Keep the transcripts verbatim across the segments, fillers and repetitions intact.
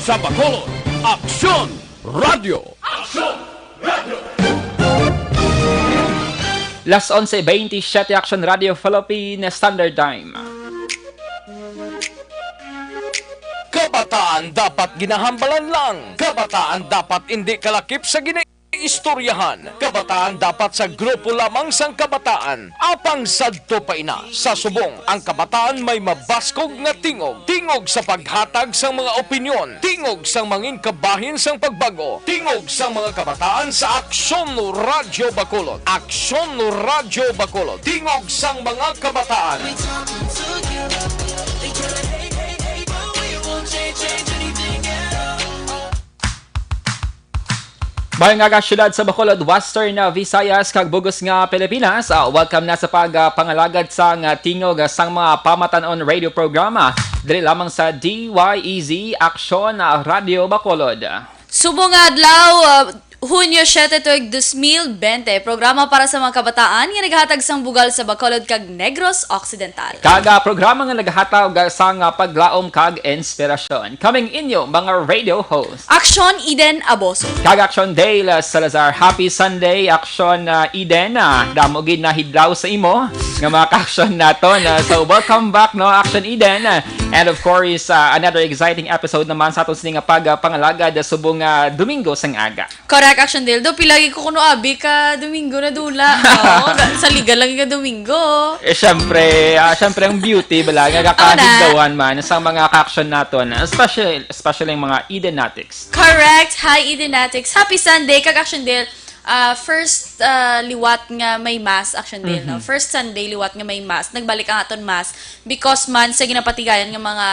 Sa Bacolod, Aksyon Radio. Aksyon Radio. Las onse veintisiete, Aksyon Radio Philippine Standard Time. Kabataan dapat ginahambalan lang. Kabataan dapat hindi kalakip sa ginaistoryahan. Kabataan dapat sa grupo lamang sang kabataan. Apang sadto pa ina, sa subong, ang kabataan may mabaskog nga tingog. Tingog sa paghatag sang mga opinyon. Tingog sang mangin kabahin sang pagbag-o. Tingog sang mga kabataan sa Aksyon Radyo Bacolod. Aksyon Radyo Bacolod. Tingog sang mga kabataan. Maayong aga, syudad sa Bacolod, Western, ah, Visayas, kag bug-os nga Pilipinas. Ah, welcome na sa pag, ah, pangalagad sang, ah, tingog, ah, sang mga pamatan-on radio programa. Diri lamang sa D Y E Z Aksyon, ah, Radio Bacolod. Subong nga adlaw, ah, Hunyo siete tuig dos mil bente, programa para sa mga kabataan nga naghatag sang bugal sa Bacolod kag Negros Occidental. Kag, ah, programa nga naghatag sang, ah, paglaom kag inspirasyon. Kaming inyo mga radio host. Aksyon Eden Aboso. Kag Aksyon Dale Salazar. Happy Sunday, Aksyon, ah, Eden. Ah, damo gid na hidlaw sa imo nga mga ka-aksyon naton. Ah, so, welcome back, no, Aksyon Eden. And of course, ah, another exciting episode naman sa aton sini nga pag, ah, pangalagad, ah, subong, ah, Domingo sang aga. Correct, Aksyon Dale. Do, pila gid ko kuno abi ka Domingo na dula. Oo, ga-, saligan lang ka Domingo. Eh, syempre, ah, syempre ang beauty, bala, nga Oo na. kakahigdawan man sa mga ka-aksyon naton, especially, especially ang mga Edenatics. Correct. Hi, Edenatics. Happy Sunday, kag Aksyon Dale. Ah, first, ah, liwat nga may mass, Aksyon Dale, no? Mhm. First Sunday liwat nga may mass. Nagbalik ang aton mass because man sa ginapatigayan nga mga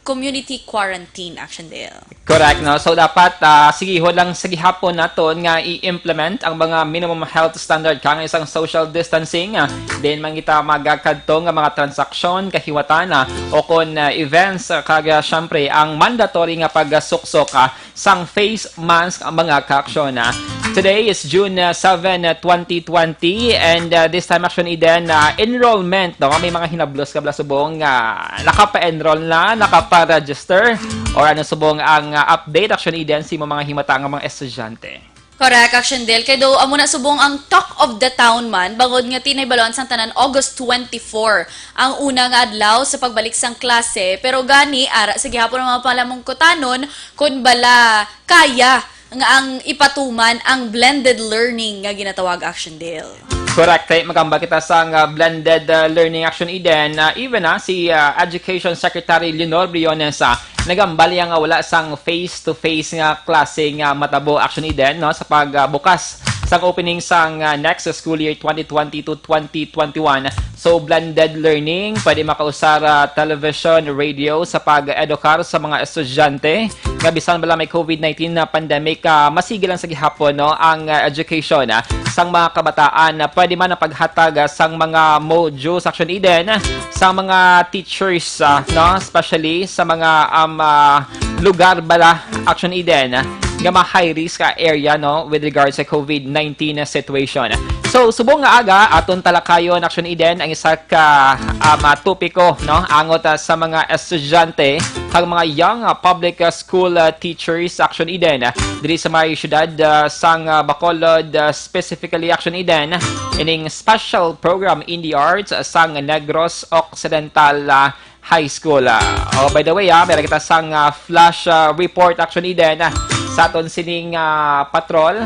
community quarantine, Aksyon Dale. Correct, no? So, dapat, ah, sigihon lang sa gihapon naton nga i-implement ang mga minimum health standard, kang isang social distancing, ah, din man kita magakadto nga mga transaksyon, kahiwatan, ah, o kon, ah, events, ah, kag, ah, syempre, ang mandatory nga pagsuksok, ah, sang face mask ang mga kaaksyon, ah. Today is June, ah, seven, ah, twenty twenty, and, ah, this time, Aksyon Eden, ah, enrollment, no? May mga hinablos ka bala subong nga nakapa-enroll na, nakapa-register, or ano subong ang, ah, update, Aksyon Eden, sa imo mga himata nga mga estudyante? Correct, Aksyon Dale. Kay do, amo na subong ang talk of the town man, bangod nga tinay baluan sang tanan, August twenty-four ang una nga adlaw sa pagbalik sang klase. Pero gani, ara sa gihapon ang mga palamungkutanon, kun bala kaya nga ang ipatuman ang blended learning nga ginatawag, Aksyon Dale. Correct. Kay magamba kita sang, ah, blended, ah, learning, Aksyon Eden. Ah, even, ah, si, ah, Education Secretary Leonor Briones, ah, nagambal iya nga wala sang face-to-face nga klase nga matabo, Aksyon Eden, no, sa pagbukas sang opening sang, ah, next school year, twenty twenty to twenty twenty-one. So, blended learning, pwede makausar, ah, television, radio sa pag-edukar sa mga estudyante nga bisan bala may covid nineteen na pandemic, ah, masigi lang sa gihapon, no, ang, ah, education, ah, sang mga kabataan. Ah, pwede man ang paghatag, ah, sang mga modules, Aksyon Eden, sang mga teachers, ah, no, especially sa mga, um, ah, lugar bala, Aksyon Eden, ah, nga ma-high risk, ah, area, no, with regards sa covid nineteen na situation. So, subong nga aga, aton talakayon, Aksyon Eden, ang isa ka, um, ah, topiko, no, angot, ah, sa mga estudyante kag mga young, ah, public, ah, school, ah, teachers, Aksyon Eden, ah, diri sa may siyudad, ah, sang, ah, Bacolod, ah, specifically, Aksyon Eden, ining special program in the arts, ah, sang Negros Occidental, ah, High School. Ah, oh, by the way, ah, meron kita sang, ah, flash, ah, report, Aksyon Eden, ah, sa aton sining, ah, patrol.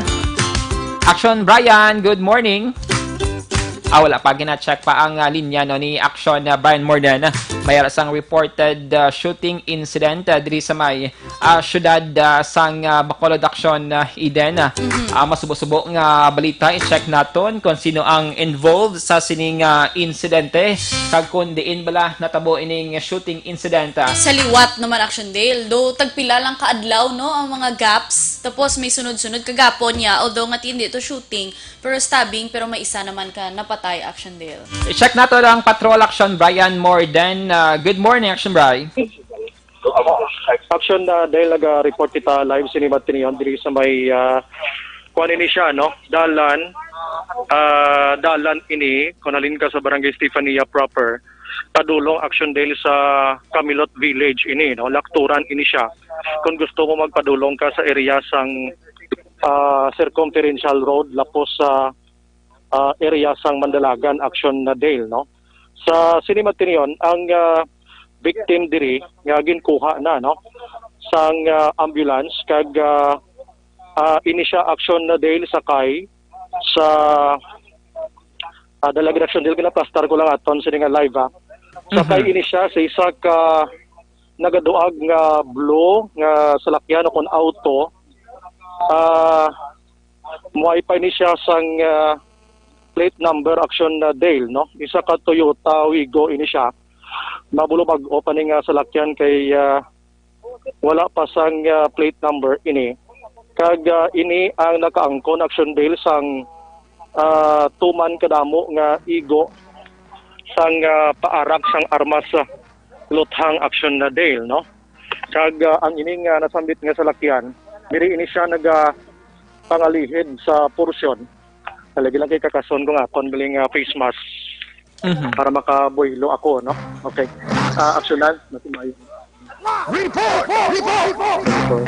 Aksyon Brian, good morning. Ah, wala pa, gina-check pa ang, ah, linya, no, ni Aksyon, ah, Brian Morden. May ara sang reported, ah, shooting incident, ah, diri sa may, ah, syudad, ah, sang, ah, Bacolod, Aksyon, ah, Eden. Ah, Mhm. ah, masubo-subo nga balita, i-check naton kung sino ang involved sa sining, ah, insidente kag kung diin bala natabo ining shooting incident, ah. Sa liwat naman, Aksyon Dale, do tagpila lang ka adlaw, no, ang mga gaps, tapos may sunod-sunod kagapon niya, although nga hindi to shooting, pero stabbing, pero may isa naman ka napatay, Aksyon Dale. I-check nato ang patrol, Aksyon Brian Morden. Ah, good morning, Aksyon Bri. Aksyon, ah, dahil naga-report kita live sini Batinion diri sa may, ah, kuan ini siya, no? Dalan, ah, dalan ini, kung halin ka sa Barangay Stefania proper, padulong, Action Dale, sa Camilot Village ini, no? Lakturan ini siya. Kung gusto mo magpadulong ka sa area sang, ah, Circumferential Road, lapos sa, ah, area sang Mandalagan, Action Dale, no? Sa sini, Matinion, ang, ah, victim diri nga ginkuha na, no, sang, ah, ambulance, kag, ah, ah, ini siya, Action Dale, sakay sa, ah, dala gid, Action Dale, ginaplastar ko lang aton sini nga live, ah. Sakay Mhm. ini siya sa isa ka nagaduag nga blue nga salakyan o kon auto. Ah, muay pa ini siya sang, ah, plate number, Action Dale, no? Isa ka Toyota Wigo ini siya. Mabulong bag-o pa ni nga salakyan kay, ah, wala pa sang, ah, plate number ini. Kag, ah, ini ang nakaangkon, Action Dale, sang, ah, tuman kadamo nga igo sang, ah, paarak sang armas, ah, luthang, Action Dale, no? Kag, ah, ang ining, ah, nasambit nga salakyan, diri ini siya naga pangalihid sa porsyon. Lagi lang kay kakason ko nga akon galing, ah, face mask Mhm. para makabuhilo ako, no? Okay. Ah, Action Dale, matimayo. Report! Report!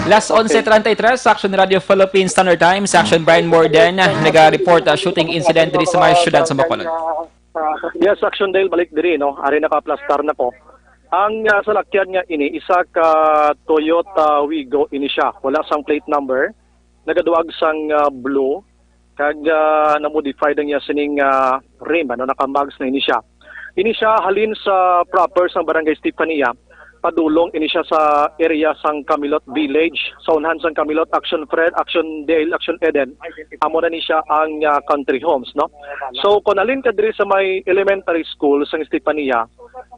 Las onse treinta y tres, Action Radio Philippines Standard Time, sa Action Brian Morden, naga-report, ah, shooting incident diri sa may siyudad sa Bacolod. Yes, Action Dale, balik diri, no? Ari, nakaplastar na ko. Ang, ah, salakyan nga ini, isa ka Toyota Wigo ini siya. Wala sang plate number. Nagaduag sang, ah, blue. Kag, ah, na-modify ang iya sining, ah, rim, ano, naka-mags na ini siya. Ini siya halin sa proper sang Barangay Estefania. Padulong ini siya sa area sang Camilot Village, sa unhan sang Camilot, Action Fred, Action Dale, Action Eden. Amo na ni siya ang, ah, country homes, no? So, kung halin ka diri sa may elementary school sang Estefania,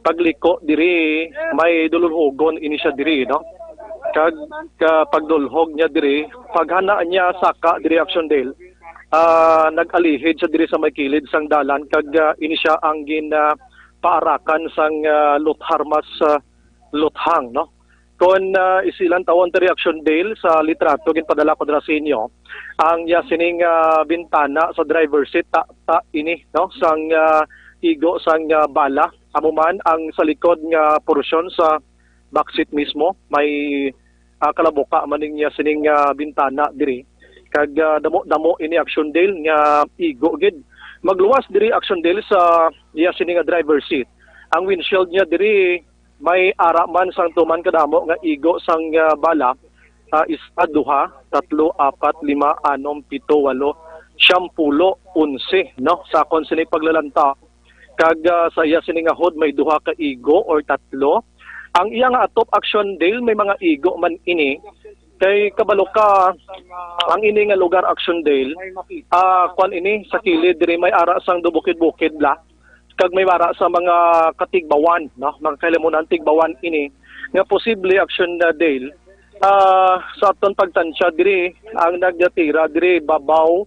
pagliko diri, may dululhogon ini siya diri, no? Kag, ka pagdulhog niya diri, paghana niya saka diri, Action Dale, ah, nag-alihid siya diri sa may kilid sang dalan, kag, ah, ini siya ang gin, ah, paarakan sang, ah, lutharmas, ah, luthang, no? Kon, ah, isilan tawon ta reaction, Dale, sa litrato ginpadala ko dira sa inyo, ang iya sining, ah, bintana sa driver seat, ta, ta ini, no, sang, ah, igo sang, ah, bala. Amo man ang sa likod nga porsyon sa backseat mismo, may, ah, kalabuka man ning iya sining, ah, bintana diri. Kag, ah, damo-damo ini, Action Dale, nga igo gid. Magluwas diri, Action Dale, sa iya sini nga driver seat. Ang windshield niya diri may ara man sang tuman kadamo nga igo sang, ah, bala, ah, isa, duha, tatlo, apat, lima, anom, pito, walo, siyampulo, onse, no? Sa akon sini paglalanta, kag, ah, sa iya sini nga hood may duha ka igo or tatlo. Ang iya nga atop, Action Dale, may mga igo man ini. Kay kabalo ka, ang ini nga lugar, Action Dale, ah, kwan ini, sa kilid diri may ara sang dubukid-bukid la. Kag may ara sa mga katigbawan, no? Mga kalimunan tigbawan ini nga posible, Action Dale. Ah, sa aton pagtansya diri, ang nagatira diri babaw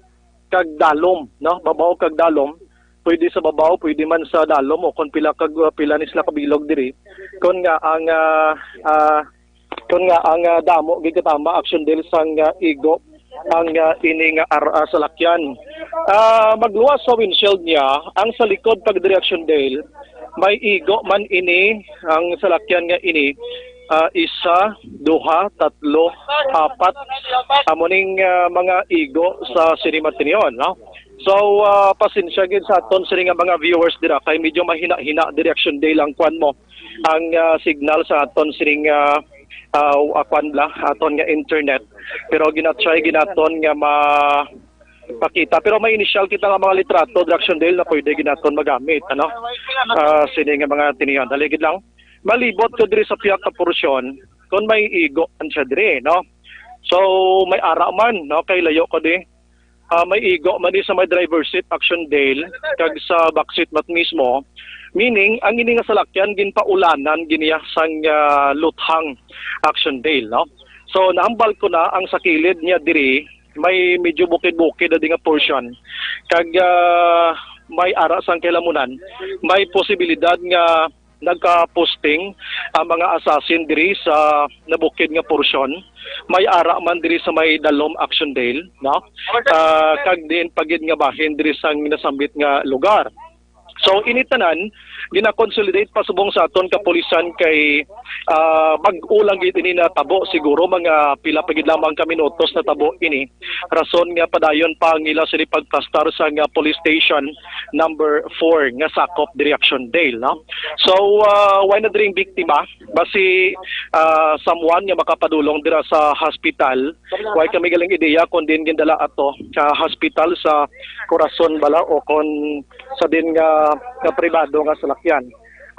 kag dalom, no? Babaw kag dalom. Pwede sa babaw, pwede man sa dalom, o kon pila kag, pila ni sila kabilog diri. Kon nga ang, ah, ah, kon nga ang, ah, damo gid katama, Action Dale, sang, ah, igo ang, ah, ini nga ar-, ah, salakyan. Ah, magluwas sa windshield niya ang sa likod pag diri, Action Dale. May igo man ini ang salakyan nga ini. Ah, isa, duha, tatlo, apat. Amo ning, ah, mga igo sa sini, Matinion, no? So, ah, pasensya gid sa aton sini nga mga viewers dira kay medyo mahina-hina diri, Action Dale, ang kwan mo, ang, ah, signal sa aton sining, ah, ah, ah, kwan bala, aton nga internet. Pero ginatry ginaton nga ma pakita. Pero may initial kita nga mga litrato, Action Dale, na pwede ginaton magamit, ano? Ah, sini nga mga tiniyan. Dali gid lang. Malibot ko diri sa pihak ka porsyon kung may igo man siya diri, no? So, may ara man, no? Kay layo ko di. Ah, may igo man di sa may driver seat, Action Dale, kag sa back seat mat mismo. Meaning, ang ini nga salakyan ginpaulanan giniya sang, ah, luthang, Action Dale, no? So, nahambal ko na ang sa kilid niya diri, may medyo bukid-bukid na di nga portion. Kag, ah, may ara sang kailamunan, may posibilidad nga nagka-posting ang mga assassin diri sa nabukid nga porsyon. May ara man diri sa may Dalom, Actiondale, no? Ah, kag diin pa gid nga bahin diri sang nasambit nga lugar. So, ini tanan gina-consolidate pa subong sa aton kapulisan kay, ah, bag-o lang gid ini natabo, siguro mga pila pa gid lamang ka minutos natabo ini. Rason nga padayon pa ang ila sini pagplastar sa nga police station number four nga sakop diri Actiondale, no? So, ah, wala na diri ang biktima, basi, ah, someone nga makapadulong dira sa hospital. Wala kami galing ideya kung diin gindala ato sa hospital sa Corazon bala o kung sa diin nga, nga pribado nga salakyan.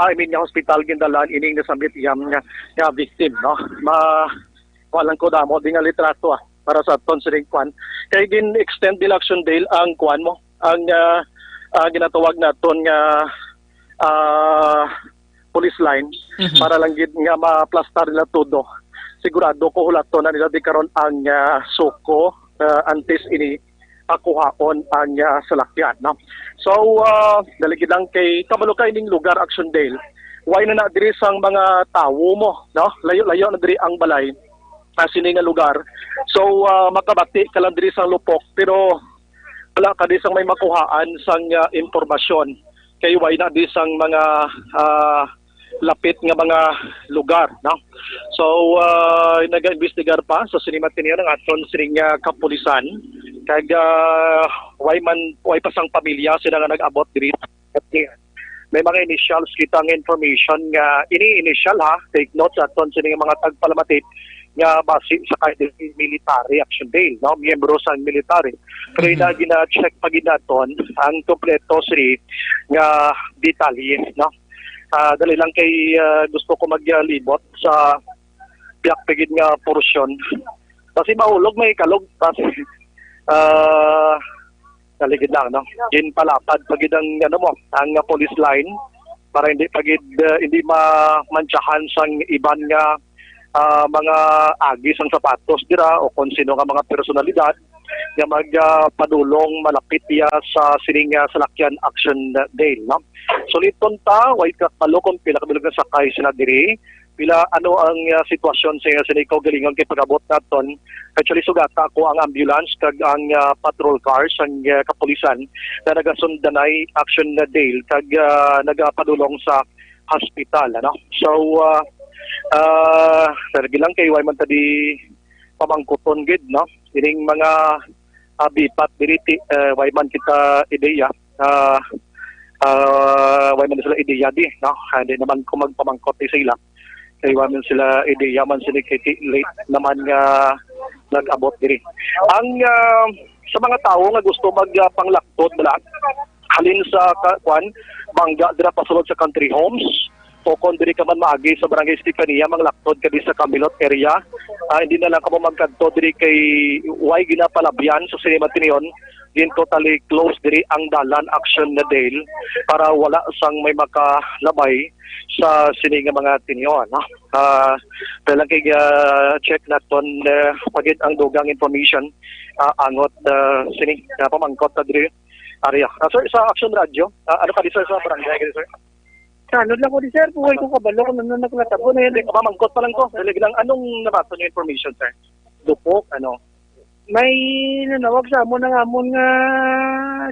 Ah, I mean, nga hospital gindala ining nasambit iyam nga, nga victim, no? Ma, wala ko damo di nga litrato, ah, para sa aton sining kwan. Kay gin-extend din Actiondale ang kwan mo, ang, ah, ah, ginatawag naton nga, ah, police line Mhm. para lang gid nga maplastar nila todo. Sigurado ko hulaton na nila di karon ang, ah, suko, ah, antes ini pakuhaon ang, ah, salakyan, no? So, ah, dali gid lang kay kabalo ka ining lugar, Actiondale. Wala na na diri sang mga tawo mo, no? Layo-layo na diri ang balay sa sini nga lugar. So, ah, makabati ka lang diri sang lupok, pero wala ka di sang may makuhaan sang, ah, impormasyon. Kay wala na di sang mga, ah, lapit nga mga lugar, no? So, ah, nagaimbestigar pa sa sini matinion ang aton sining, ah, kapulisan. Kag, ah, way man, way pa sang pamilya sila nga nag-abot diri. May mga initials kita nga information nga, ini initial ha, take note sa aton sini nga mga tagpalamati nga basi sa kay military, Actiondale, no? Miyembro sang military. Pero Mhm. ina gina-check pa gid naton ang kompleto sini nga detalye, no? Ah, dali lang kay, ah, gusto ko maglibot sa piyak pa gid nga porsyon. Kasi mahulog may kalog, kasi, ah, dali gid lang, no? Ginpalapad pa gid ang, ano mo, ang, ah, police line para hindi pa gid, ah, hindi mamantsahan sang iban nga, ah, mga agi sang sapatos dira o kung sino nga mga personalidad nga mag, ah, padulong malapit iya sa sining, ah, salakyan, Actiondale, no? Suliton ta, way ka kabalo kung pila ka bilog nga sakay sila diri, pila, ano ang, ah, sitwasyon sa, sa kaugalingon kay pag-abot naton. Actually, sugata ako ang ambulance kag ang, ah, patrol cars, ang, ah, kapulisan na nagasundanay Actiondale kag, ah, nagapadulong sa hospital, ano. So, ah, ah, lagi lang kay way man ta di pamangkuton gid, no? Ining mga, ah, bipat diri ti, eh, way man kita ideya, ah, ah, way man sila ideya di, no? Ah, di naman ko magpamangkot di sa ila. Kay way man sila ideya man sila kay ti-, late naman nga nag-abot diri. Ang, ah, sa mga tawo nga gusto mag, ah, panglaktod bala, halin sa ka-, kwan, Bangga dira pasulod sa Country Homes, o kon diri ka man maagi sa Barangay Estefania, manglaktod ka di sa Camilot area. Ah, hindi na lang kamo magkadto diri kay way ginapalabyan sa sini matinion. Gin totally close diri ang dalan Actiondale para wala sang may makalabay sa sini nga mga tinion, no? Ah, kailan kay, ah, check naton, eh, pagid ang dugang information, ah, angot, ah, sini, ah, pamangkot na diri area. Ah, sir, sa Action Radio, ah, ano ka di, sir, sa barangay, sir? Tanod lang ko di, sir, kung way ko kabalo kung ano naglatabo na yan. Hindi, mamangkot pa lang ko. Dali lang, anong nabasa niyo information, sir? Dupok, ano? May nanawag sa amon ang amon nga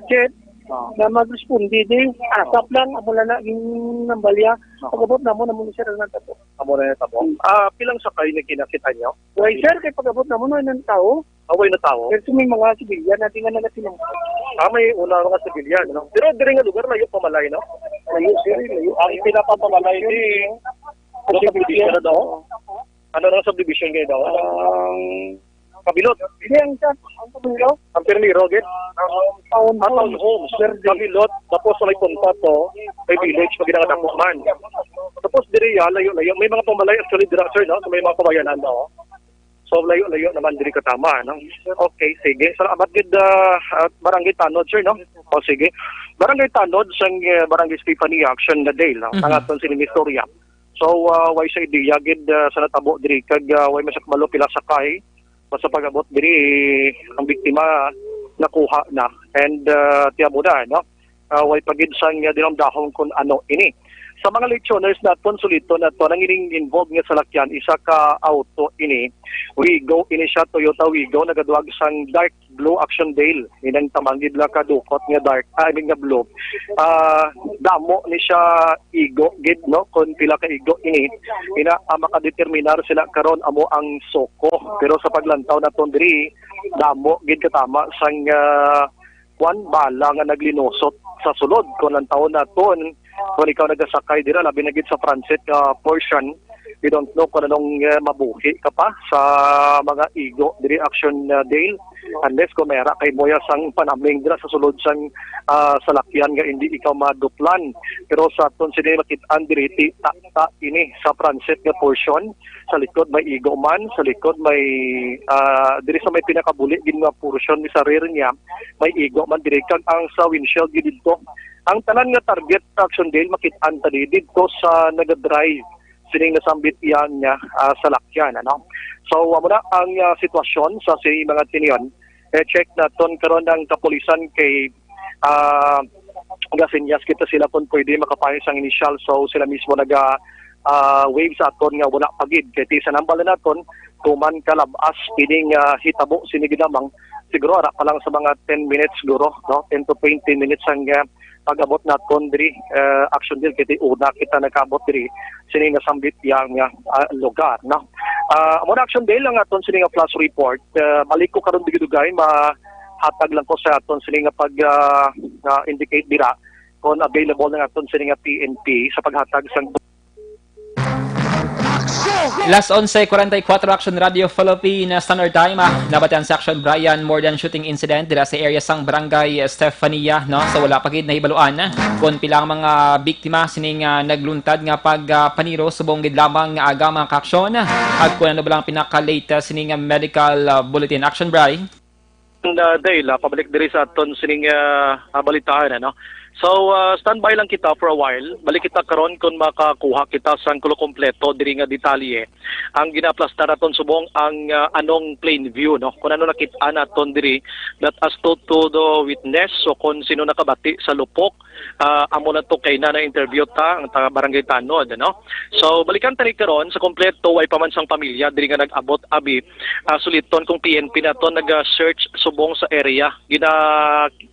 jet Ah. na magresponde di. Asap lang, amo lang na yung nambalya. Ah. Pag-abot namon, amo ni sir ang natabo. Amo na yung tabo. Hmm. Ah, pilang sakay na kinakita niyo? Way, sir, kay pag-abot namon, way nang tao. Away na tao? Pero may mga sibilyan natin nga nagatinong. Ah, may una mga sibilyan, no? Pero diri nga lugar, layo pa malay, no? Layo, sir, layo. Ang pinapamamalay di, ano subdivision na daw? Ano na subdivision kayo daw? Ang Kabilot. Hindi, ang sa, ang Kabilot. Ang Primero, gid? Town Ah, town homes. Homes. Verde. Kabilot, tapos sa may punta to, may village, pag ginangadako man. Tapos diri, ah, layo-layo. May mga pamalay actually dira, sir, no? So, may mga kabayanan, no? So, layo-layo naman diri katama, no? Okay, sige. Salamat gid, ah, ah, Barangay Tanod, sir, no? O, sige. Barangay Tanod, sang, eh, Barangay Stephanie, Action na Dale, no? Mhm. Ang aton sining istorya. So, ah, way sa ideya gid, ah, sa natabo diri kag, ah, way masakmalo pila sakay. Basta pag-abot diri, ang biktima nakuha na. And, ah, tiyan mo na, no? Ah, way pa gid sang, ah, dinamdahom kung ano ini. Sa mga listeners naton, suliton naton, ang ining involved nga salakyan, isa ka auto ini, Wigo ini siya, Toyota Wigo, nagaduwag sang dark blue Action Dale. Inang tamangid lang kadukot nga dark, ah, I mean nga blue. Ah, damo ni siya igo gid, no? Kung pila ka igo ini, ina, ang makadeterminar sila karon amo ang SOCO. Pero sa paglantaw naton diri, damo gid katama sang, ah, kwan, bala nga naglinusot sa sulod. Kung lantawon naton, kung ikaw nagasakay dira, labi na gid sa transit, ah, portion, we don't know kung anong, eh, mabuhi ka pa sa mga igo diri, Action, ah, Dale, unless kung may ara kay moya sang panaming dira sa sulod sang, ah, salakyan nga hindi ikaw maduplan. Pero sa aton sini makit-an diri, ti-, ta, ta, ini sa transit nga portion, sa likod may igo man, sa likod may, ah, diri sa may pinakabuli gid nga portion ni sa rear niya, may igo man diri, kag ang sa windshield gid didto. Ang tanan nga target sa Action Dale makit-an ta di didto sa nagadrive sining nasambit iya nga, ah, salakyan, ano. So, amo na ang, ah, sitwasyon sa sini mga tinion. Eh, check naton karon ang kapulisan kay, ah, gasinyas kita sila kung pwede makapayo sang initial. So, sila mismo naga, ah, wave sa aton nga wala pa gid. Kay ti sa nambal na naton, tuman ka lab-as ining, ah, hitabo sini ginamang. Siguro ara pa lang sa mga ten minutes siguro, no? Ten to twenty minutes ang, ah, pag-abot naton diri, ah, Action Dale, kay ti una kita nakaabot diri sini nga sambit yang, ah, lugar, no? Ah, amo na, Action Dale, ang aton sini nga flash report. Ah, balik ko karon dugay-dugay, mahatag lang ko sa aton sini nga pag, ah, ah, indicate dira kung available ang aton sini nga P N P sa paghatag sang Las onse kuwarenta y kuwatro, Action Radio Philippines Standard Time. Ah, nabatian sa Action Brian Mordan shooting incident dira sa area sang Barangay Estefania, no? So, wala pa gid nahibaluan kung pila ang mga biktima sining, ah, nagluntad nga pag, ah, paniro subong gid lamang nga aga, mga kaaksyon. Ag kung ano ba lang pinaka-latest sining, ah, medical, ah, bulletin. Action, Bri? And, uh, Dale, ah, pabalik diri sa aton sining, ah, ah, balitaan, ano. So, ah, standby lang kita for a while. Balik kita karon kung makakuha kita sang kulo kompleto diri nga detalye. Ang ginaaplastar naton subong ang, ah, anong plain view, no? Kung ano nakit-an naton diri, that as to, to the witness, so kung sino nakabati sa lupok, ah, amo na to kay na na-interview ta, ang taga Barangay Tanod, no? So, balikan ta ni karon sa kompleto, way pa man sang pamilya diri nga nag-abot, abi, ah, suliton kung P N P na to nag-search subong sa area. Gina,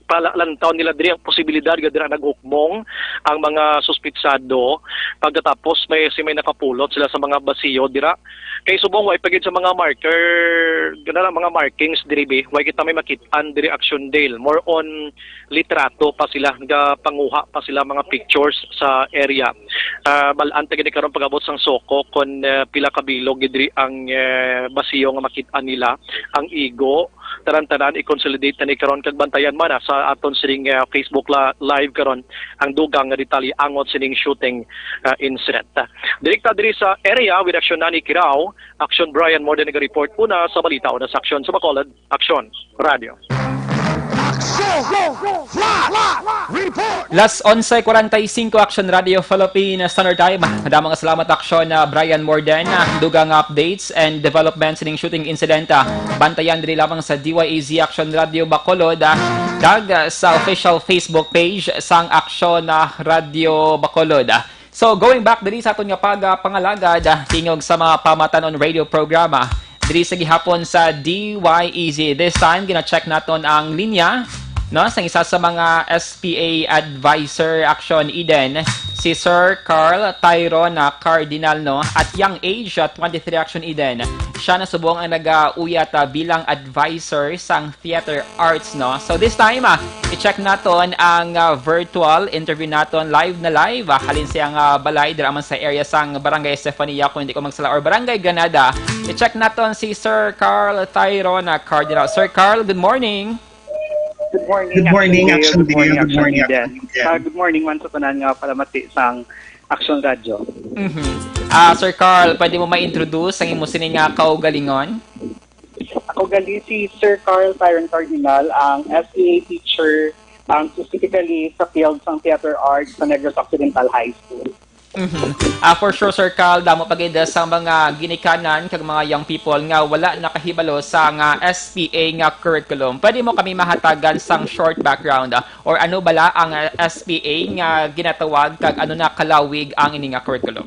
pala, lantaw nila diri ang posibilidad nga dira naghukmong ang mga suspitsado. Pagkatapos may, si may nakapulot sila sa mga basiyo dira. Kay subong way pa gid sa mga marker, gana lang mga markings diri, bi. Way kita may makit-an diri, Action Dale. More on litrato pa sila, ga panguha pa sila mga pictures sa area. Ah, bal-an ta gid karon pag-abot sang SOCO kung, eh, pila ka bilog gid diri ang, eh, basiyo nga makit-an nila, ang igo. Tanan-tanan i-consolidate na ni karon kag bantayan man, ah, sa aton sining, eh, Facebook la-, live karon ang dugang nga detalye angot sining shooting, ah, incident. Direkta diri sa area with Action Nani Kirao, Action Brian Mordan naga-report una sa balita, una sa aksyon sa Bacolod. Aksyon Radio. Las onse kuwarenta y singko, Action Radio Philippines Standard Time. Madamo nga salamat, Action, ah, Brian Morden. Ah, dugang nga updates and developments ning shooting incident, ah, bantayan diri lamang sa D Y A Z Action Radio Bacolod, ah, kag, ah, sa official Facebook page sang Action, ah, Radio Bacolod. Ah, So, going back diri sa aton nga pag, ah, pangalagad, ah, tingog sa mga pamatanon radio programa, diri sa gihapon sa D Y E Z. This time, gina-check naton ang linya, no, sang isa sa mga S P A advisor, Action Eden, si Sir Carl Tyron, ah, Cardinal, no, at young age, ah, twenty-three, Action Eden. Siya na subong ang nag-, ah, uyat, ah, bilang advisor sang theater arts, no? So this time, ah, i-check naton ang, ah, virtual interview naton, live na live, ah, halin siyang, ah, balay, dira man sa area sang Barangay Estefania, kung hindi ko magsala, or Barangay Granada. I-check naton si Sir Carl Tyron, ah, Cardinal. Sir Carl, good morning. Good morning, Good morning, Action Action Dio. Dio. Good Good morning, morning, Action Action Dio. Dio. Ah, good morning man sa tanan nga palamati sang Action Radio. Mhm. Ah, Sir Carl, pwede mo ma-introduce ang imo sini nga kaugalingon? Ako gali si Sir Carl Tyron Cardinal, ang S E A teacher, ang specifically sa field sang theater arts sa Negros Occidental High School. Mhm. Ah, for sure, Sir Carl, damo pa gid sa mga ginikanan kag mga young people nga wala nakahibalo sa nga S P A nga curriculum. Pwede mo kami mahatagan sang short background, ah, or ano bala ang, ah, S P A nga ginatawag kag ano na kalawig ang ini nga curriculum?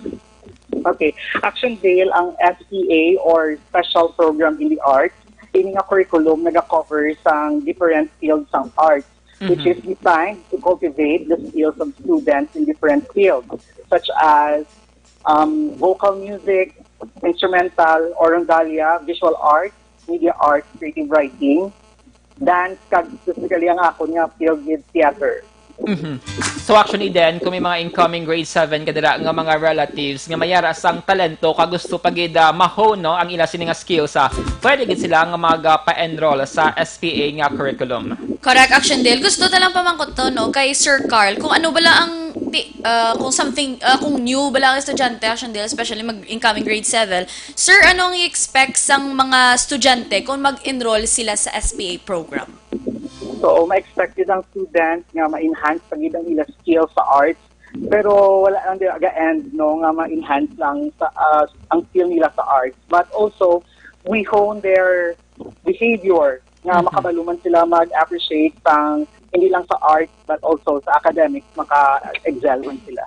Okay. Action Dale, ang S P A or Special Program in the Arts, ini nga curriculum naga-cover sang different fields sang arts, which is designed to cultivate the skills of students in different fields, such as um, vocal music, instrumental, or rondalla, visual arts, media arts, creative writing, dance, kag specifically ang akon nga field with theater. Mhm. So actually then, kung may mga incoming grade seven ka dira nga mga relatives nga may ara sang talento ka gusto pa gid, ah, ma-hone, no, ang ila sini nga skills, ah, pwede gid sila nga mag, ah, pa-enroll sa S P A nga curriculum. Correct, Action Dale. Gusto na lang pamangkot to, no, kay Sir Carl, kung ano bala ang, ti, ah, kung something, ah, kung new bala ang estudyante, Action Dale, especially mag incoming grade seven, Sir, ano ang i-expect sang mga estudyante kung mag-enroll sila sa S P A program? So, ma-expect gid ang student nga ma-enhance pa gid ang ila skills sa arts, pero wala lang dira ga-end, no, nga ma-enhance lang sa ah, ang skill nila sa arts, but also we hone their behavior nga makabalo man sila mag-appreciate sang hindi lang sa arts but also sa academics, maka-excel man sila.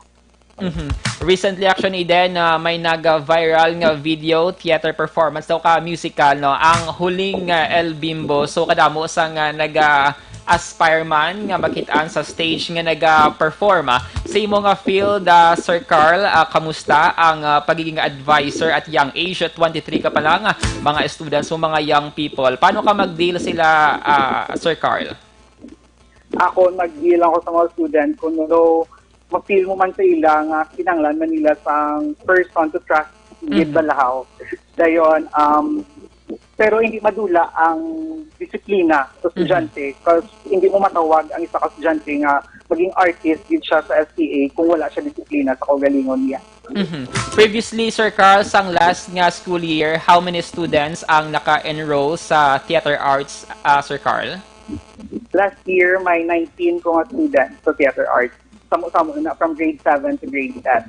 Mhm. Recently, actually, then, ah, may nag-viral nga video, theater performance daw ka, musical, no? Ang huling, ah, El Bimbo. So, kadamo sang, ah, nag-aspire man nga makitaan sa stage nga nag-perform, ah. Sa imo nga field, ah, Sir Carl, ah, kamusta ang, ah, pagiging advisor at young age, at twenty-three ka pa lang, ah, mga students mo, mga young people? Paano ka mag-deal sila, ah, Sir Carl? Ako, nag-deal ako sa mga student kung ano, ma-feel mo man sa ila nga kinahanglan man nila sang person to trust gid balahaw. Dayon, um, pero hindi madula ang disiplina sa estudyante, 'cause hindi mo matawag ang isa ka estudyante nga maging artist gid siya sa S P A kung wala siya disiplina sa kaugalingon niya. Mhm. Previously, Sir Carl, sang last nga school year, how many students ang naka-enroll sa theater arts, ah, Sir Carl? Last year, may nineteen ko nga students sa theater arts. Samo-samo na from grade seven to grade ten.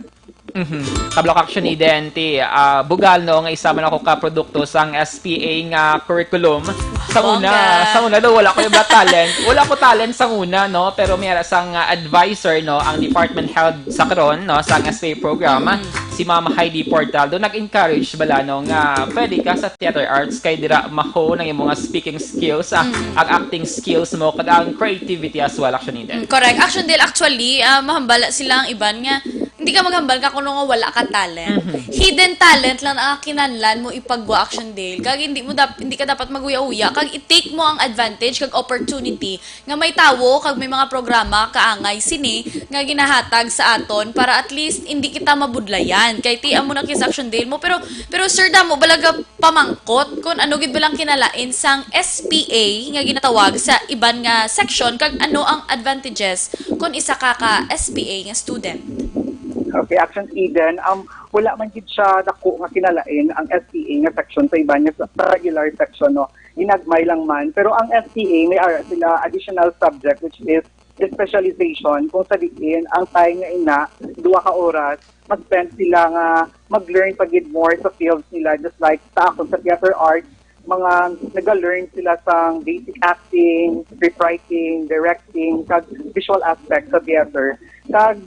Mhm. Kablo ka, actually, then, ti, ah, bugal, no, nga isa man ako ka produkto sang S P A nga curriculum. Sa una, Bongga. Sa una daw, wala ko yung talent. Wala ko talent sa una, no, pero may ara sang, ah, advisor, no, ang department head sa karon, no, sa S P A program, si Ma'am Heidi Portal. Do nag-encourage bala, no, nga pwede ka sa theater arts kay dira ma-hone ang imong speaking skills, ah, ang acting skills mo, kag ang creativity as well, actually, then. Mm, correct. Action Dale, actually, ah, mahambal sila ang iban nga, hindi ka maghambal ka kung nga wala ka talent. Hidden talent lang ang kinahanglan mo ipagwa, Action Dale. Kag hindi mo dap-, hindi ka dapat maguya-uya. Kag i-take mo ang advantage kag opportunity nga may tawo kag may mga programa kaangay sini nga ginahatag sa aton para at least hindi kita mabudlayan. Kay ti amo na kis Action Dale mo. Pero, pero sir, damo balaga pamangkot kung ano gid balang kinalain sang S P A nga ginatawag sa iban nga section, kag ano ang advantages kung isa ka ka S P A nga student? Okay, Action Eden, um, wala man gid siya dako nga kinalain ang S P A nga section sa iban nga sa regular section, no? Ginagmay lang man. Pero ang S P A, may ara sila additional subject, which is specialization, kung sa diin ang time nga ina, duha ka oras, mag-spend sila nga mag-learn pa gid more sa fields nila, just like sa akon sa theater arts, mga nag-learn sila sa basic acting, script writing, directing, kag visual aspect sa theater. Kag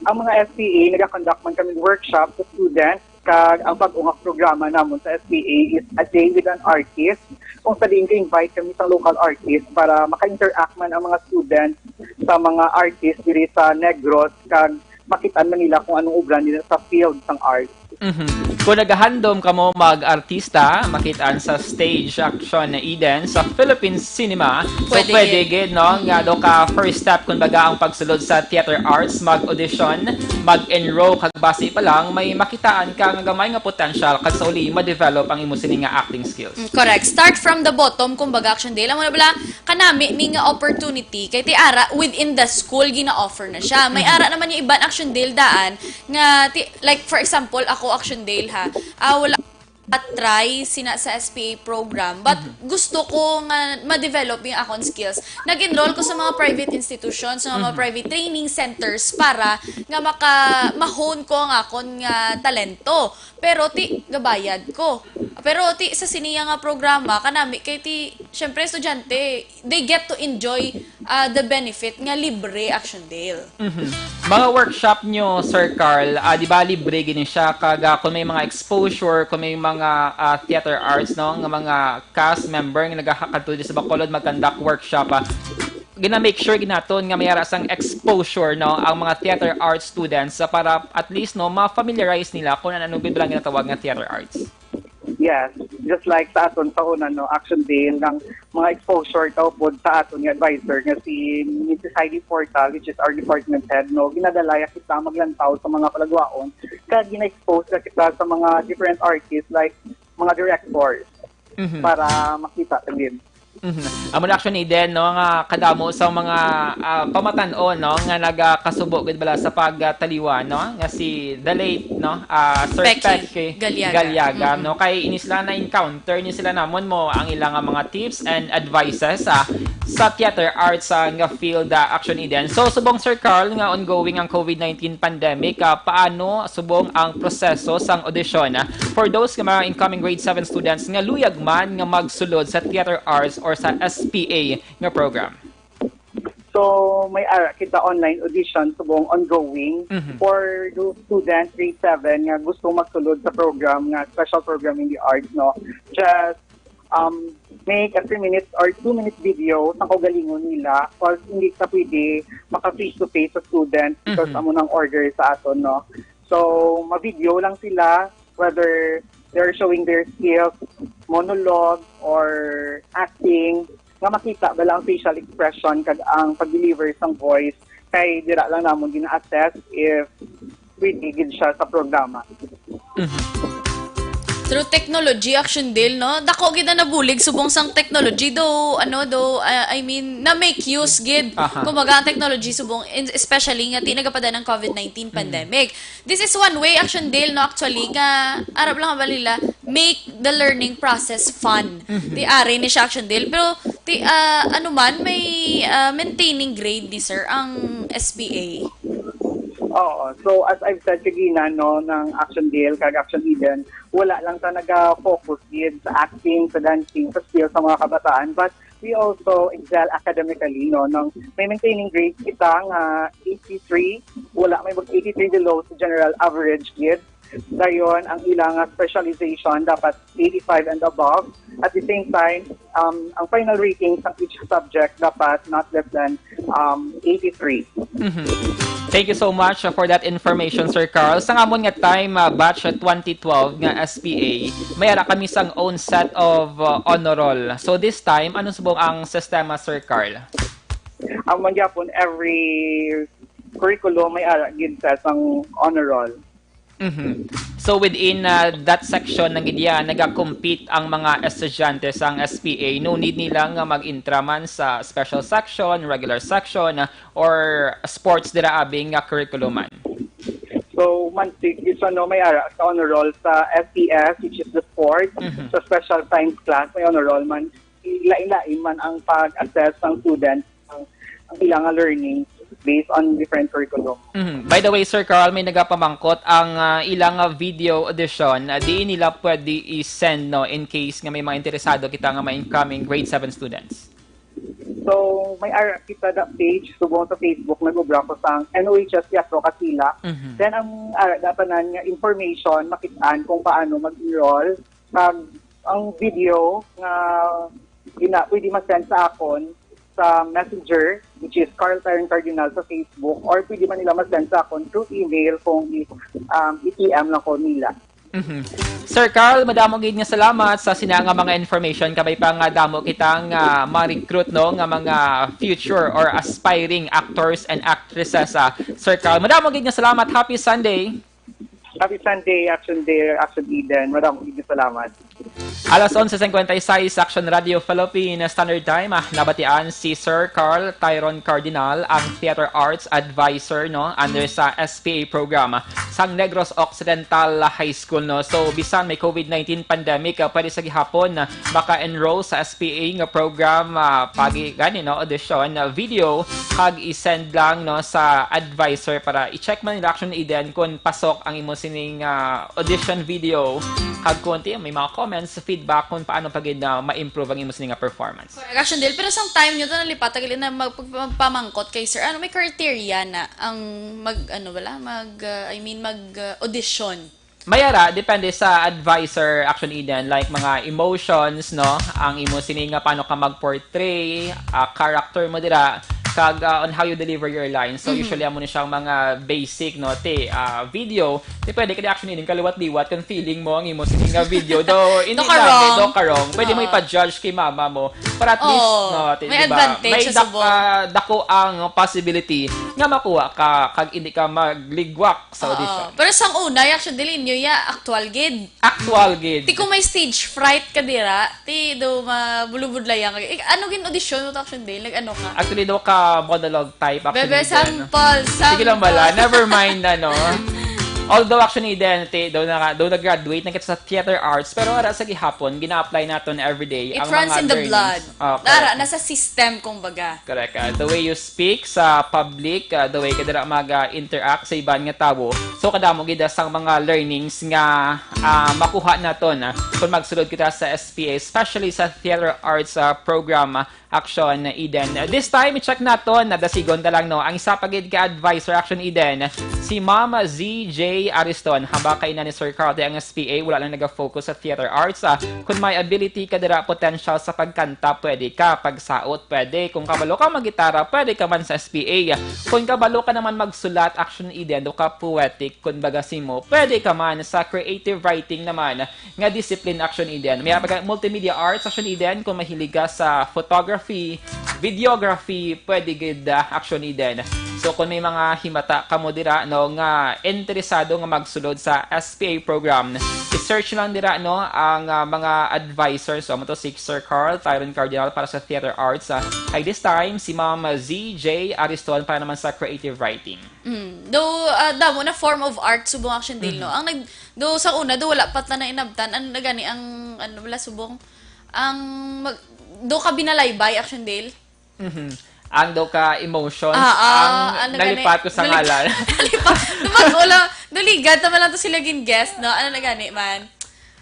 ang mga S P A, nag-conduct man kami workshop sa students, kag ang bag-o nga programa namon sa S P A is A Day with an Artist, kung sa diin ka-invite kami sa local artist para maka-interact man ang mga students sa mga artist diri sa Negros, kag makitaan man nila kung anong obra nila sa field sang art. Mhm. Kung nagahandom kamo mag-artista, makitaan sa stage action na Eden sa Philippine Cinema. So, Pwede pwede gid. Gid, no? Nga do ka first step, kung baga, ang pagsulod sa theater arts, mag-audition, mag-enroll, kag basi pa lang, may makitaan ka nga gamay nga potential, kag sa uli, ma-develop ang imo sini nga acting skills. Mm, correct. Start from the bottom, kumbaga, Action Dale. Amo na bala, kanami ni nga opportunity, kay ti ara, within the school, gina-offer na siya. May ara naman yung iban, Action Dale, daan, nga, ti, like, for example, ako, Action Dale, ha, ah, wala, naka-try sina sa S P A program, but gusto ko nga ma-develop yung akong skills. Nag-enroll ko sa mga private institutions, sa mga private training centers para nga maka-, ma-hone ko ang akon nga talento. Pero ti, gabayad ko. Pero ti, sa siniya nga programa, kanami kay ti, syempre, estudyante, they get to enjoy, ah, the benefit nga libre, Action Dale. Mhm. Mga workshop nyo, Sir Carl, ah, di ba libre gini siya? Kag, ah, kung may mga exposure, kung may mga, ah, theater arts, no, nga mga cast member nga nagakadto diri sa Bacolod mag-conduct workshop, ah, gina-make sure ginaton nga may ara sang exposure, no, ang mga theater arts students, ah, para at least, no, ma-familiarize nila kung ano gid ba lang ginatawag nga theater arts. Yes, just like sa aton sa una, no, Action Dale, ang mga exposure ta upod sa aton nga advisor nga si Missus Heidi Portal, which is our department head, no, ginadala ya kita maglantaw sa mga palagwaon, kag gina-expose na kita sa mga different artists like mga directors Mhm. para makita ta gid. Mhm. Amo na, Action Eden, no, nga kadamo sa mga, ah, pamatan-on, no, nga nagakasubo gid bala sa pagtaliwan, no, nga si the late, no, ah, Sir Pecky Pecky Galiaga. Galiaga, Mhm. no, kay ini sila na-encounter ni sila namon mo ang ilang, ah, mga tips and advices, ah, sa theater arts, ah, nga field, ah, Action Eden. So, subong, Sir Carl, nga ongoing ang COVID nineteen pandemic, ah, paano subong ang proseso sang audition, ah, for those nga mga incoming grade seven students nga luyag man nga magsulod sa theater arts or sa S P A nga program? So, may ara kita online audition subong ongoing Mhm. for those students grade seven nga gusto magsulod sa program nga special program in the arts, no? Just, um, make a three minutes or two minutes video sa kaugalingon nila, 'cause hindi ta pwede maka face to face sa student because Mhm. amo nang order sa aton, no? So, ma-video lang sila, whether they're showing their skills, monologue or acting, nga makita bala ang facial expression kag ang pag-deliver sang voice, kay dira lang namon gina-assess if pwede gid siya sa programa. Mhm. Through technology, Action Dale, no? Dako gid na nabulig subong sang technology, though, ano, though, uh, I mean, na-make use gid. Aha. Kumbaga, ang technology subong, in-, especially nga ti nagapada ng COVID nineteen Mm. pandemic. This is one way, Action Dale, no, actually, nga arap lang ba nila, make the learning process fun. Mhm. Ti ari ni siya, Action Dale. Pero, ti, ah, ano man, may, ah, maintaining grade ni sir ang S P A. Oo. So, as I've said kagina, no, ng Action Dale kag Action Eden, wala lang ta naga-focus gid sa acting, sa dancing, sa skills sa mga kabataan, but we also excel academically, no? Nang may maintaining grade kita nga eighty-three, wala may mag eighty-three below sa general average gid. Dayon, ang ilang nga specialization dapat eighty-five and above. At the same time, um, ang final rating sa each subject dapat not less than, um, eighty-three. Mhm. Thank you so much, uh, for that information, Sir Carl. Sa amon nga time, uh, batch twenty twelve nga S P A, may ara kami sang own set of, uh, honor roll. So this time, ano subong ang sistema, Sir Carl? Amo gyapon, every curriculum may ara gid sa sang honor roll. Mhm. So within, uh, that section na gid iya, nagakompete ang mga estudyante sang S P A. No need nila nga mag-intra man sa special section, regular section, uh, or sports dira abi nga curriculum man. So, man, si, isa, no, may ara sa honor roll sa S T S, which is the sport, Mhm. sa special science class, may honor roll man. Lain-lain man ang pag-assess ng student, ang, ang ilang learning based on different curriculum. Mhm. By the way, Sir Carl, may nagapamangkot ang, ah, ilang, ah, video audition, ah, di nila pwede i-send, no, in case nga may mga interesado kita nga may incoming grade seven students. So, may ara kita da page, subong sa Facebook, nag-obra ko sa N O H S Teatro Kasila. Mhm. Then, ang ara da tanan nga information, makit-an kung paano mag-enroll. Kag ang video nga ina, pwede ma-send sa akon sa Messenger, which is Carl Tyron Cardinal sa Facebook, or pwede man nila ma-send sa akon through email kung i-, um, i-T M lang ko nila. Mhm. Sir Carl, madamo gid nga salamat sa sina nga mga information. Kabay pa nga damo kita nga ma-recruit, no, nga mga future or aspiring actors and actresses, ah. Sir Carl, madamo gid nga salamat. Happy Sunday. Happy Sunday, Action Day, Action Eden. Madamo gid nga salamat. Alas onse cincuenta y seis, Action Radio Philippines Standard Time, ah, nabatian si Sir Carl Tyron Cardinal, ang Theater Arts Advisor, no, under sa S P A program. sang Negros Occidental High School, no? So, bisan may COVID nineteen pandemic, ah, pwede sa gihapon na maka-enroll sa S P A nga program, ah, pagi gani, no, audition, ah, video, kag i-send lang, no, sa advisor para i-check man nila, Action Eden, kung pasok ang imo sining, ah, audition video, kag kung ti-, may mga comments, feedback kung paano pa gid na ma-improve ang imo sining nga performance. Correct, Action Del, pero sang time nyo to nalipat, gali na mag-, magpamangkot kay sir, ano, may criteria na ang mag, ano, wala, mag, uh, I mean, mag, uh, audition? May ara, depende sa advisor, Action Eden, like mga emotions, no? Ang imo sini nga paano ka mag-portray, ah, character mo dira, kag, ah, on how you deliver your lines. So, Mhm. usually, amo ni siyang mga basic, no? Ti, ah, video, ti pwede ka di, Action Eden, kaliwat-liwat kung feeling mo ang imo sini nga video. Though, hindi Do ka lang, wrong. do ka wrong. Pwede mo Oo. ipa-judge kay mama mo. Para at least, Oo. no, ti, May di ba? advantage May sa dak-, subong. ah, dako ang possibility nga makuha ka kag hindi ka magligwak sa Oo. audition. Pero sang una, Action Del, inyo ya, actual gid. Actual gid. Ti kung may stage fright ka dira, ti do mabulubudlayan ka. Eh, ano gin audition mo to, Action Del? Nag-ano ka? Actually, daw ka monologue type, Action Bebe, Eden. sample, Sige lang bala. sample. Never mind, ano. Although, Action Eden, ti, daw na, daw nag-graduate na kita sa theater arts, pero ara sa gihapon, gina-apply naton everyday It ang runs mga in the learnings. blood. Ah, Dara, correct. nasa system, kumbaga. Correct. Ah, the way you speak sa public, ah, the way ka dira mag-, ah, interact sa iban nga tawo. So, kadamo gid sang mga learnings nga, ah, makuha naton, ah, kung magsulod kita sa S P A, especially sa theater arts, ah, program, ah, Action Eden. Ah, this time, i-check naton, nadasigon ta lang, no, ang isa pa gid ka advisor, Action Eden, si Ma'am Z J Ariston. Haba kay na ni Sir Carl, ang S P A, wala lang naga-focus sa theater arts, ah, kung may ability ka dira, potential sa pagkanta, pwede ka. Pagsaot, pwede. Kung kabalo ka maggitara, pwede ka man sa S P A. Kung kabalo ka naman magsulat, Action Eden, do ka poetic, kung baga simo, pwede ka man sa creative writing naman nga discipline, Action Eden. May pagka multimedia arts, Action Eden, kung mahilig ka sa photography, videography, pwede gid, ah, Action Eden. So, kung may mga himata kamo dira, no, nga interesado nga magsulod sa S P A program, i-search lang dira, no, ang, ah, mga advisors. So, amo to si Sir Carl, Tyron Cardinal para sa theater arts. Ah, ay this time, si Ma'am Z J Ariston para naman sa creative writing. Mm. Though, ah, damo na form of art, subong, Action Del, no? Mhm. Ang nag-, though sa una, though wala pa ta na inabtan, ano na gani ang, ano, wala, subong, ang mag-, do ka binalaybay, Action Del? Mhm. Ang daw ka emotions, Ah, ah, ang ano gani? nalipat ko sa Nali-, ngalan. nalipat. Dumag-, wala, duligan, tama lang to sila gin guest, no? Ano na gani man?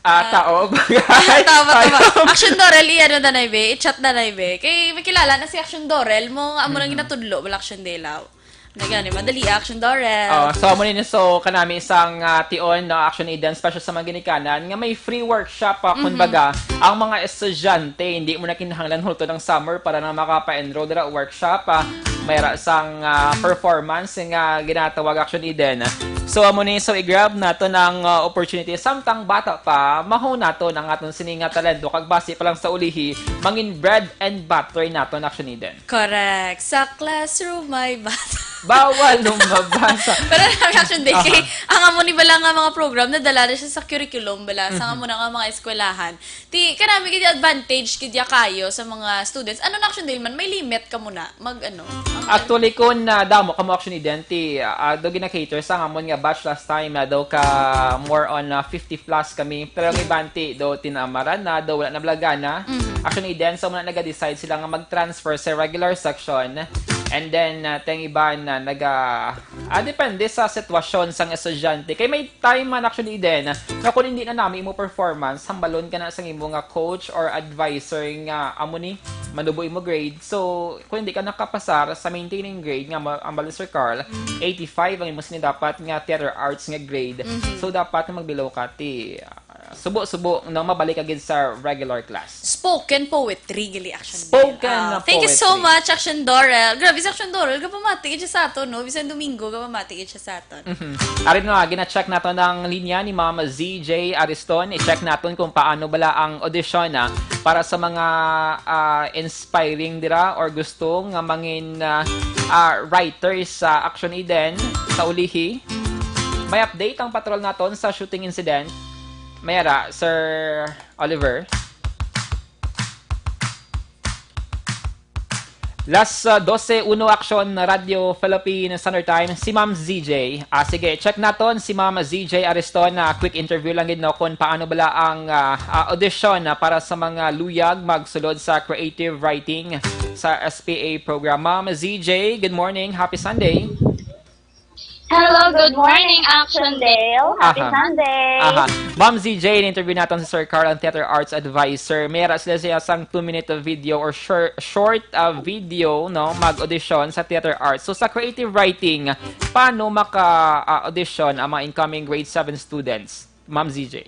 Ah, Ah, tao, bagay. tama, tama. Ay, Action Dorel, i-ano na na, be? I-chat na na, be? Kay may kilala na si Action Dorel, mo nga amo nang Mhm. ginatudlo, wala Action Delaw. Na gani, madali, Action Dorel. Oh, so, amo ni, so, kanami isang, ah, tion, no, Action Eden, special sa mga ginikanan, nga may free workshop, ah, Mhm. kumbaga, ang mga estudyante, hindi mo na kinahanglan hulto ng summer para na makapa-enroll dira workshop, ah, may ra sang, ah, performance nga ginatawag Action Eden. So, amo ni, so, i-grab nato ng, ah, opportunity. Samtang bata pa, maho nato ng aton sini nga talento, kag basi pa lang sa ulihi, mangin bread and butter nato na Action Eden. Correct. Sa classroom, may bata. Bawal lumabas. Pero ang Action Eden, Aha. kay, ang amo ni bala nga mga program, nadala na siya sa curriculum bala, sa Mhm. amo na nga mga eskwelahan. Ti, kanami gid advantage gid ya kayo sa mga students. Ano na, Action Del man, may limit ka muna mag, ano, ang Actually, kung, ah, damo ka mo, Action Eden, ti, ah, do gina-cater sa amon nga batch last time, ah, daw ka more on, ah, fifty plus kami. Pero ang iban, ti, do tinamaran na, do wala na balaga na. Mhm. Action Eden, so muna naga-decide sila nga mag-transfer sa regular section. And then, ah, teng iban na naga, ah, depende sa sitwasyon sang estudyante. Kay may time man, Action Eden, nga kung hindi na nami imo performance, hambalon ka na sang imo nga coach or advisor nga amo ni manubo imo grade. So, kung hindi ka nakapasar sa maintaining grade nga ma-, ang bali, Sir Carl, eighty-five ang imo sini dapat nga theater arts nga grade. Mhm. So, dapat nga mag-below ka, ti, ah, subo-subo, no, mabalik ka gid sa regular class. Spoken poetry, gali, Action Spoken Del. Ah, na thank you so poetry. much, Action Dorel. Grabe, si Action Dorel, gapamati gid siya sa aton, no? Bisan Domingo, gapamati gid siya sa aton. Mhm. Ari na, gina-check naton ang linya ni Ma'am Z J Ariston. I-check naton kung paano bala ang audition, ah, para sa mga, ah, inspiring dira or gusto nga mangin, ah, ah, writers sa Action Eden sa ulihi. May update ang patrol naton sa shooting incident. May ara, Sir Oliver. Last uh, dose uno Action Radyo Philippine Standard Time, si Ma'am Z J. Ah, sige, check naton si Ma'am Z J Ariston. Ah, quick interview lang gid, no, kung paano bala ang ah, ah, audition ah, para sa mga luyag magsulod sa creative writing sa S P A program. Ma'am Z J, good morning. Happy Sunday. Hello, good morning, Action Dale. Happy Aha. Sunday. Aha. Ma'am Z J, in-interview natin si Sir Carl, ang theater arts advisor. May ara sila siya sang two-minute video or short, short uh, video, no, mag-audition sa theater arts. So, sa creative writing, paano maka-audition ang mga incoming grade seven students, Ma'am Z J?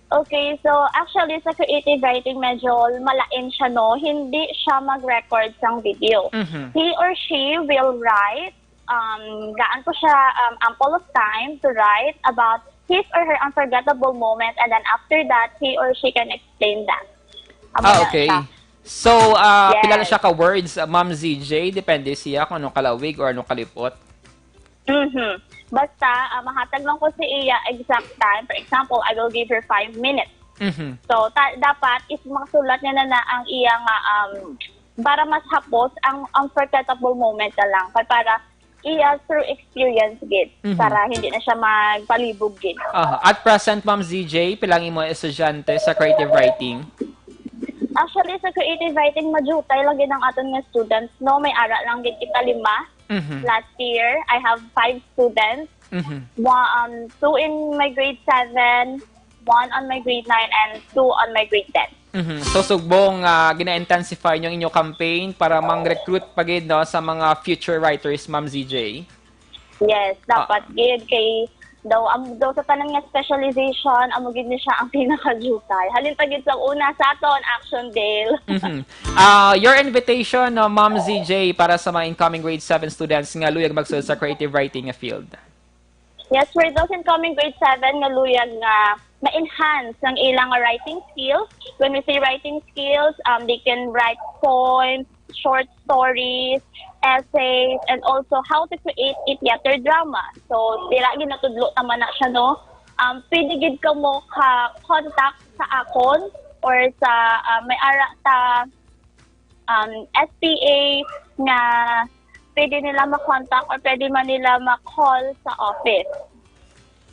Okay, so actually sa creative writing, medyo malain siya, no? Hindi siya mag-record sang video. Mhm. He or she will write, um, gaan ko siya um, ample of time to write about his or her unforgettable moment, and then after that, he or she can explain that. Amo Ah, na okay. siya. So, ah, pila na Yes. siya ka words, ah, Ma'am Z J? Depende siya kung anong kalawig or anong kalipot. Mhm. Basta, ah, mahatag lang ko sa iya exact time. For example, I will give her five minutes. Mhm. So, ta- dapat is makasulat niya na, na ang iya nga, um, para mas hapos ang unforgettable moment na lang. Kay para iya through experience gid, Mhm. para hindi na siya magpalibog gid. Aha. At present, Ma'am Z J, pila ang imo estudyante sa creative writing? Actually, sa creative writing, majutay lagi ng aton nga students, no? May ara lang gid kita lima. Mhm. Last year, I have five students. Mhm. One, um, two in my grade seven, one on my grade nine, and two on my grade ten. Mhm. So, sugbong, ah, gina-intensify niyo ang inyong campaign para mang-recruit pa gid, no, sa mga future writers, Ma'am Z J? Yes, dapat Ah. gid kay daw am daw sa tanan nga specialization, amo gid ni siya ang pinakajutay. Halin pa gid sa una sa aton, Action Dale. Mhm. Ah, your invitation, no, Ma'am Z J, para sa mga incoming grade seven students nga luyag magsulod sa creative writing nga field. Yes, for those incoming grade seven nga luyag nga ma-enhance ang ilang writing skills. When we say writing skills, um, they can write poems, short stories, essays, and also how to create a theater drama. So, dira ginatudlo ta man na siya, no? Um, pwede gid kamo ka-contact sa akon or sa, ah, may ara ta, um, S P A nga pwede nila ma-contact or pwede man nila ma-call sa office.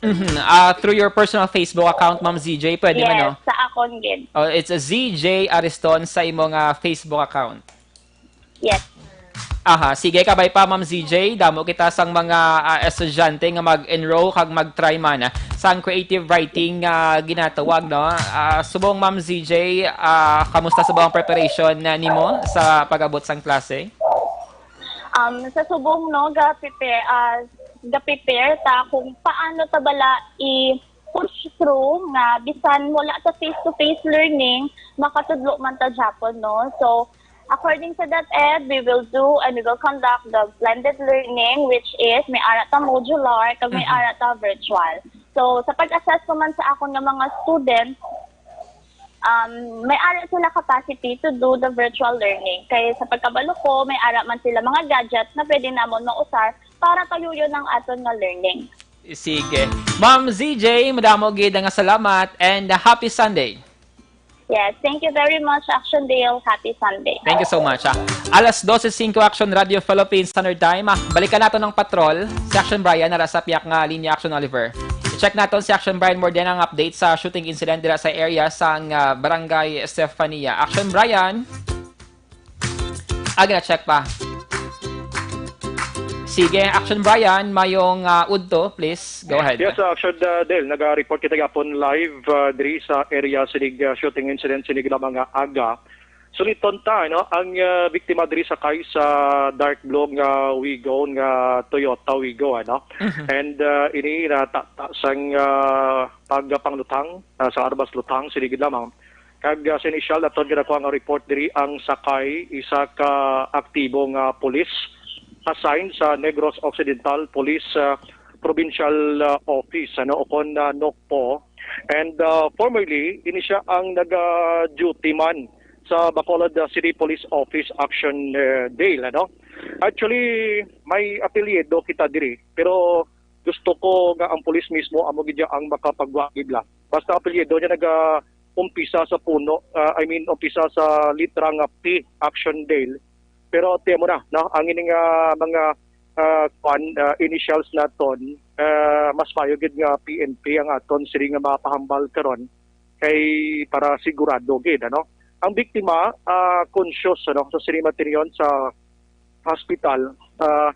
Mhm. Ah, through your personal Facebook account, Ma'am Z J, pwede man, no? Yes, sa akon gid. Oh, it's a Z J Ariston sa imo nga Facebook account. Yes. Aha, sige, kabay pa, Ma'am Z J, damo kita sang mga ah, estudyante nga mag-enroll kag mag-try man ah, sang creative writing nga ginatawag, no? Ah, subong, Ma'am Z J, ah, kamusta subong ang preparation na nimo sa pag-abot sang klase? Um, sa subong, no, ga-prepare, ah, ga-prepare ta kung paano ta bala i-push through nga bisan wala sa face-to-face learning, makatudlo man ta gyapon, no? So, according sa DepEd, we will do and we will conduct the blended learning, which is may ara ta modular kag may Mhm. ara ta virtual. So, sa pag-assess ko man sa akon nga mga students, um, may ara sila capacity to do the virtual learning. Kay sa pagkabalo ko, may ara man sila mga gadgets na pwede namon mausar para tuyuyon ang aton nga learning. Sige. Ma'am Z J, madamo gid nga salamat and happy Sunday. Yes, thank you very much, Action Dale. Happy Sunday. Thank you so much. Ah. Alas dose singko, Action Radio Philippines Standard Time. Ah, balikan nato ng patrol. Si Action Brian nara sa piyak nga linya, Action Oliver. I-check naton si Action Brian more din ang update sa shooting incident dira sa area sang ah, Barangay Estefania. Action Brian! Ah, gina-check pa. Sige, Action Brian, mayong ah, udto, please. Go ahead. Yes, uh, Action uh, Del, naga-report kita gapon live uh, diri sa area sinig uh, shooting incident sinig lamang nga aga. Suliton ta, no, ang uh, biktima diri sakay sa dark blue nga Wigo, nga Toyota Wigo, ano. Mhm. And uh, ini na ta, ta, sang uh, pagpanglutang uh, sa armas lutang sinig lamang. Kag uh, sa inisyal naton ginakuha nga report diri ang sakay isa ka aktibo nga pulis assigned sa Negros Occidental Police uh, Provincial uh, Office ano o kon uh, NOCPO, and uh, formerly ini siya ang naga-duty man sa Bacolod uh, City Police Office Action uh, Dale, ano. Actually, may apelyido kita diri, pero gusto ko nga ang pulis mismo amo gid ang makapagwagib la. Basta apelyido niya naga umpisa sa puno, ah, I mean, umpisa sa litra nga P, Action Dale. Pero tiyan mo na, no? Ang ining, ah, mga, ah, kwan, ah, initials naton, ah, mas mayo gid nga P N P ang aton sini nga mapahambal karon kay para sigurado gid, ano? Ang biktima, ah, conscious, ano, sa sini matinyon sa hospital. Ah,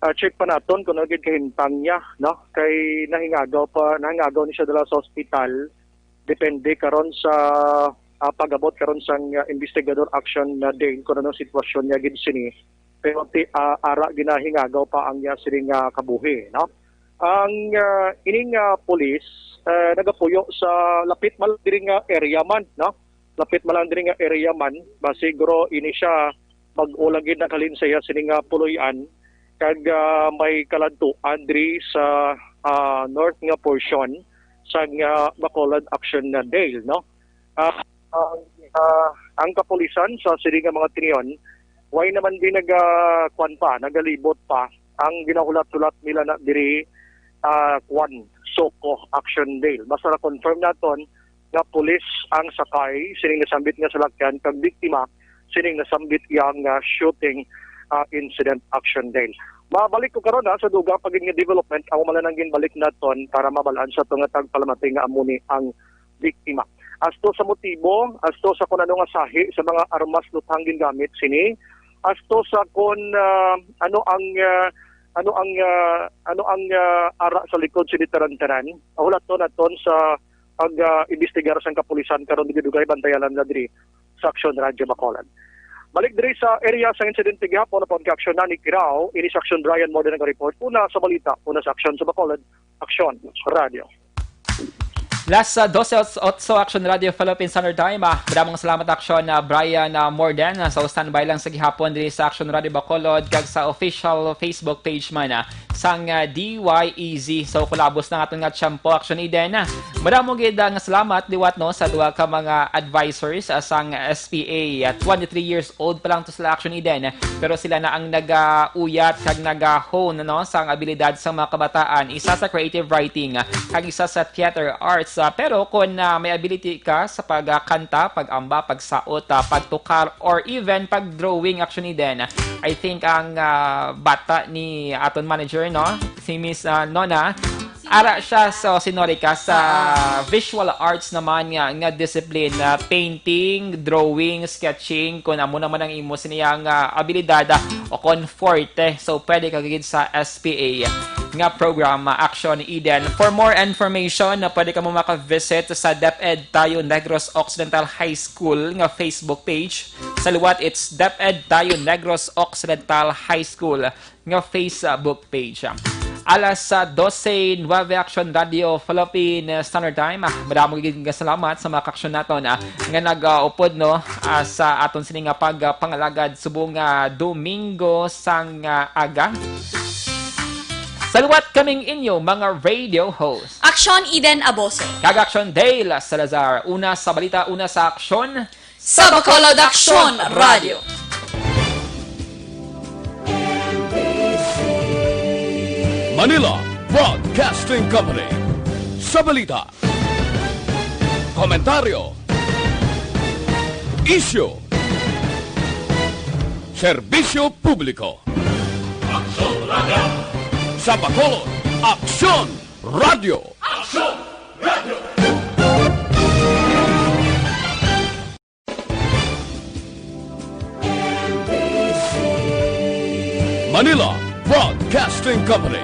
ah, check pa naton kung ano gid kahimtang niya, no? Kay nahingagaw pa, nahingagaw ni siya dala sa hospital. Depende karon sa, ah, pag-abot karon sang, ah, investigador action na din kung anong sitwasyon niya gid sini. Pero ti, ah, ara ginahingagaw pa ang iya sini nga kabuhi, no? Ang, ah, ining, ah, pulis, ah, nagapuyo sa lapit man diri nga area man, no? Lapit man lang diri nga area man, ba siguro ini siya bag-o lang gid naghalin sa iya sini nga puloy-an kag, ah, may kaladtuan diri sa, ah, north nga portion sang, ah, Bacolod Action na Dale, no? Ah, ah, ah, ang kapulisan sa sini nga mga tinion, way naman din naga, kwan pa, nagalibot pa ang ginahulat-hulat nila na diri, ah, kwan, Soco, Action Dale. Basta na-confirm naton nga pulis ang sakay sining nasambit nga salakyan kag biktima sining nasambit yang, ah, shooting, ah, incident, Action Dale. Mabalik ko karon, ha, sa dugang pa gid nga development, amo man lang ginbalik naton para mabalaan sa ato nga tagpalamati nga amo ni ang biktima. Asto sa motibo, asto sa kun ano nga sahi sa mga armas luthang gingamit sini, asto sa kun, ah, ano ang, ah, ano ang, ah, ano ang, ah, ara sa likod sini tanan-tanan, hulaton naton sa pag, ah, imbestigar sang kapulisan karon dugay-dugay bantayan lang na diri sa Action Radio Bacolod. Balik diri sa area sang insidente gihapon, napon kaaksyon na ni Kirao, ini sa Action Brian Morden nag-report. Una sa balita, una sa aksyon sa Bacolod, Action Radio. Last sa dose otso Action Radio Philippine Standard Time. Ah, maraming salamat, Action, ah, Brian, ah, Morden, ah, sa standby lang sa gihapon diri sa Action Radio Bacolod kag sa official Facebook page man, ah, sang, ah, D Y E Z. So, kulabos na aton nga tiyempo, Action Eden. Madamo gid, ah, nga salamat liwat, no, sa duha ka mga advisors, ah, sang S P A. Ah, twenty-three years old pa lang to sila, Action Eden, pero sila na ang nagauyat kag nagahone, no, sang abilidad sa mga kabataan, isa sa creative writing, ah, kag isa sa theater arts. Ah, pero kung, ah, may ability ka sa pagkanta, pag-amba, pagsaot, ah, pagtukar, or even pag-drawing, Action Eden, I think ang, ah, bata ni aton manager, no, si Miss, ah, Nona, ara siya sa, si Norika, sa visual arts naman nga, nga discipline, ah, painting, drawing, sketching, kung amo naman ang imo siniyang, ah, abilidad, ah, o kon forte. So, pwede ka gid sa S P A nga program, ah, Action Eden. For more information, ah, pwede ka mo makavisit sa DepEd Tayo Negros Occidental High School nga Facebook page. Sa liwat, it's DepEd Tayo Negros Occidental High School nga Facebook page. Alas sa dose nuebe, Action Radio Philippine Standard Time. Ah, madamo gid nga salamat sa mga kaaksyon naton, ah, nga nag-upod, no, ah, sa aton sini nga pagpangalagad subong nga Domingo sang, ah, aga. Sa liwat, kaming inyo mga radio host, Action Eden Aboso kag Action Dale Salazar. Una sa balita, una sa aksyon. Sa Bacolod Aksyon Radio. Manila Broadcasting Company. Sa balita, komentaryo, isyu, serbisyo publiko. Aksyon Radio. Sa Bacolod, Aksyon Radio. Aksyon Radio. Manila Broadcasting Company.